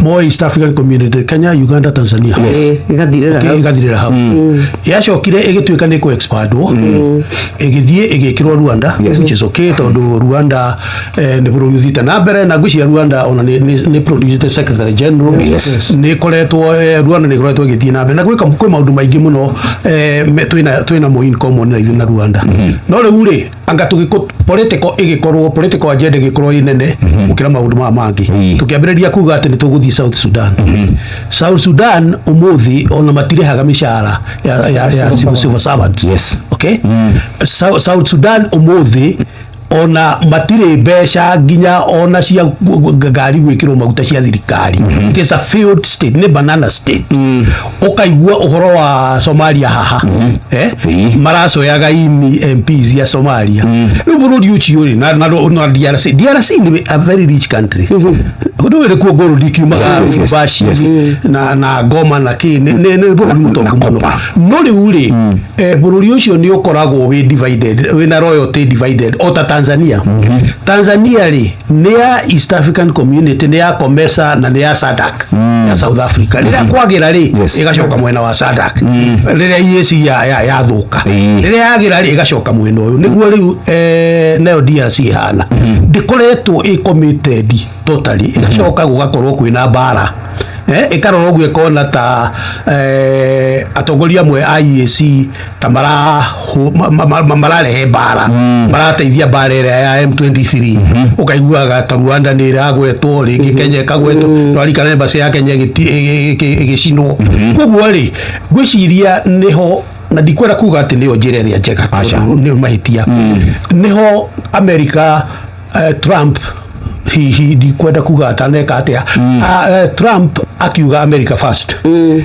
Moi East African Community, Kenya, Uganda, Tanzania. Ĩgathirĩra Okay, hau. Ĩgathirĩra hau. Yacokire ĩgĩtuĩka nĩ kũ-expandwo, ĩgĩthiĩ ĩgĩkĩrwo Rwanda, which is okay, tondũ Rwanda nĩ bũrũri ũthiĩte na mbere, na ngwĩciria Rwanda ona nĩ produced secretary general. Nĩ ĩkoretwo, Rwanda nĩ ĩkoretwo ĩgĩthiĩ na mbere na gwĩka kwĩ maũndũ maingĩ mũno, twĩna mo in common na ithuĩ na Rwanda. No rĩu rĩ, anga tũgĩkũ political ĩgĩkorwo, political agenda ĩgĩkorwo ĩ nene gũkĩra maũndũ maya mangĩ. Tũkĩambĩrĩria kuga atĩ nĩ tũgũthiĩ South Sudan. South Sudan ũmũthĩ ona matirĩhaga mĩcara ya civil servants. Okay, South Sudan ũmũthĩ ona matirĩ mbeca nginya ona cia ngari gwĩkĩrwo maguta cia thirikari. It is a failed state, nĩ banana state. Ũkaigua ũhoro wa Somalia haha, maracoyaga ini MPs ya Somalia. Rĩu bũrũri ũcio rĩ, na DRC. DRC nĩ a very rich country, ũndũ ũyũ kuo gold ikiumaga Lubumbashi na Goma na kĩ, nĩ bũrũri mũtongu mũno. No rĩu rĩ, bũrũri ũcio nĩ ũkoragwo wĩ divided, wĩna royalty divided o ta Tanzania. Tanzania rĩ, nĩ ya East African Community, nĩ ya COMESA na nĩ ya SADC ya South Africa. Rĩrĩa kwagĩra rĩ, ĩgacoka mwena wa SADC. Rĩrĩa EAC yathũka, rĩrĩa yagĩra rĩ, ĩgacoka mwena ũyũ. Nĩguo rĩu nayo DRC ĩhana, ndĩkoretwo ĩ committed totally. Ĩgacoka gũgakorwo kwĩna mbara, ĩkarora ũguo ĩkona ta atongoria amwe a EAC ta mararehe mbara, marateithia mbara ĩrĩa ya M23. Ũkaiguaga ta Rwanda nĩ ĩragwetwo rĩngĩ, Kenya ĩkagwetwo, twarikana embassy ya Kenya ĩgĩcinwo. Koguo rĩ, ngwĩciria nĩho, na ndikwenda kuga atĩ nĩyo njĩra ĩrĩa njega, Aca. tondũ nĩ mahĩtia. Nĩho America, Trump hihi, ndikwenda kuga ataneka atĩa. Trump akiuga "America first",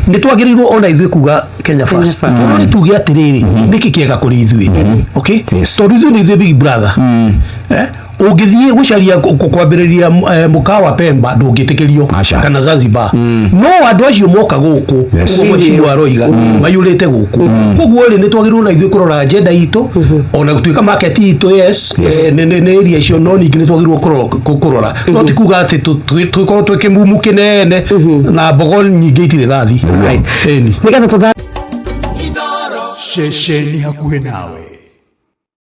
nĩ twagĩrĩirwo ona ithuĩ kuga "Kenya first", first. tondũ nĩ tuge atĩrĩrĩ, nĩkĩ kĩega kũrĩ ithuĩ? Okay, tondũ ithuĩ nĩ ithuĩ big brother. Ũngĩthiĩ gũcaria kwambĩrĩria mũkawa Pemba, ndũngĩtĩkĩrio Aca. kana Zanzibar, no andũ acio moka gũkũ, ũguo mheshimiwa aroiga, mayũrĩte gũkũ. Koguo rĩ, nĩ twagĩrĩirwo na ithuĩ kũrora agenda itũ, ona gũtuĩka market itũ, yes, nĩ area icio, no ningĩ nĩ twagĩrĩirwo kũrora, no ti kuga atĩ tũkorwo twĩ kĩmumu kĩnene na mbogo nyingĩ itirĩ rathi. Ĩni. Nĩgetha tũtha Ceceni hakuhĩ nawe.